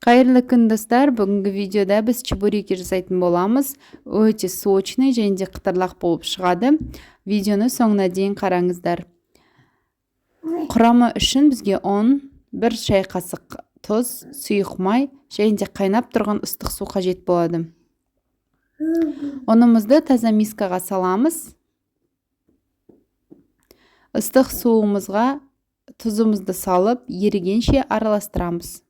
Қайырлы күн, достар! Бүгінгі видеода біз чебуреки жасайтын боламыз. Өте сочный және де қытырлақ болып шығады. Видеоны соңына дейін қараңыздар. Құрамы үшін бізге ұн, 1 шай қасық тұз, сұйық май және де қайнап тұрған ыстық су қажет болады. Ұнымызды таза мискаға саламыз. Ыстық суымызға тұзымызды салып, ерігенше араластырамыз.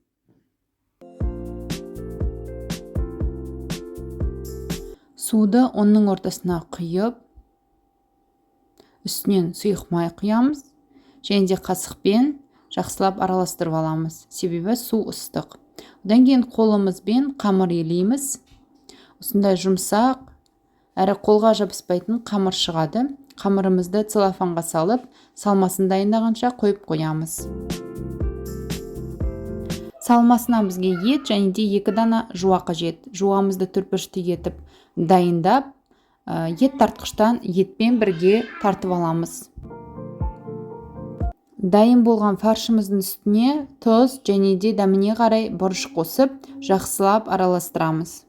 Суды ұнның ортасына құйып, үстінен сұйық май құямыз және де қасықпен жақсылап араластырып аламыз, себебі су ыстық. Одан кейін қолымызбен қамыр илейміз. Осындай жұмсақ әрі қолға жабыспайтын қамыр шығады. Қамырымызды целлофанға салып, салмасын дайындағанша қойып қоямыз. Салмасына бізге ет және де 2 дана жуа қажет. Жуамызды төртбұрышты етіп дайындап, ет тартқыштан етпен бірге тартып аламыз. Дайын болған фаршымыздың үстіне тұз және де дәміне қарай бұрыш қосып, жақсылап араластырамыз.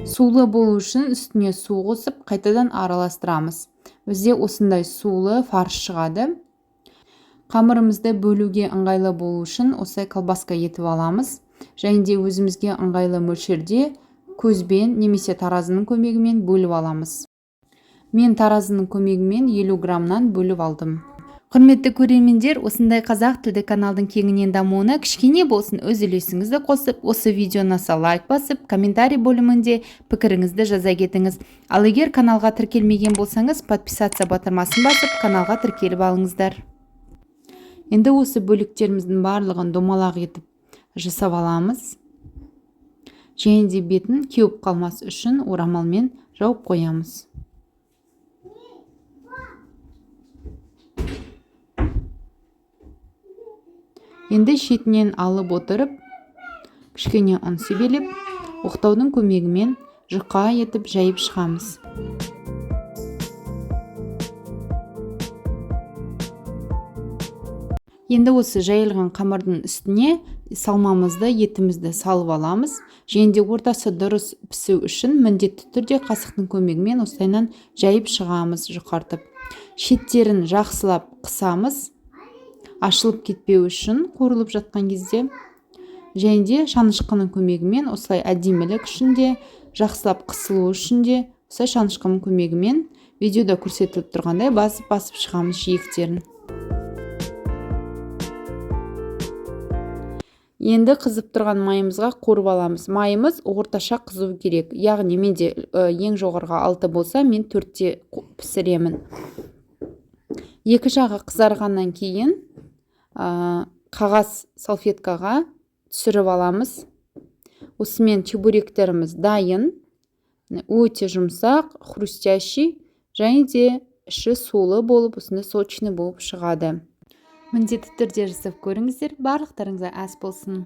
Сулы болу үшін үстіне су қосып, қайтадан араластырамыз. Бізде осындай сулы фарш шығады. Қамырымызды бөлуге ыңғайлы болу үшін осылай колбаска етіп аламыз. Және де өзімізге ыңғайлы мөлшерде көзбен немесе таразының көмегімен бөліп аламыз. Мен таразының көмегімен 50 граммнан бөліп алдым. Құрметті көрермендер, осындай қазақ тілді каналдың кеңінен дамуына кішкене болсын өз үлесіңізді қосып, осы видеоны лайк басып, комментарий бөлімінде пікіріңізді жаза кетіңіз. Ал егер каналға тіркелмеген болсаңыз, подписаться батырмасын басып, каналға тіркеліп алыңыздар. Енді осы бөліктеріміздің барлығын домалақ етіп жасап аламыз. Және де бетін кеуіп қалмас үшін орамалмен жауып қоямыз. Енді шетінен алып отырып, кішкене ұн себелеп, оқтаудың көмегімен жұқа етіп жайып шығамыз. Енді осы жайылған қамырдың үстіне салмамызды, етімізді салып аламыз. Және де ортасы дұрыс пісу үшін міндетті түрде қасықтың көмегімен осылайынан жайып шығамыз, жұқартып. Шеттерін жақсылап қысамыз, ашылып кетпеу үшін қуырылып жатқан кезде. Және де шанышқының көмегімен осылай әдемілік үшін де, жақсылап қысылу үшін де осылай шанышқының көмегімен видеода көрсетіліп тұрғандай басып-басып шығамыз жиектерін. Енді қызып тұрған майымызға қуырып аламыз. Майымыз орташа қызу керек. Яғни менде ең жоғарғы 6 болса, мен 4-те пісіремін. Екі жағы қызарғаннан кейін қағаз салфеткаға түсіріп аламыз. Осымен чебуректеріміз дайын. Өте жұмсақ, хрустящий және де іші сулы болып, осындай сочный болып шығады. Міндетті түрде жасап көріңіздер. Барлықтарыңызға ас болсын.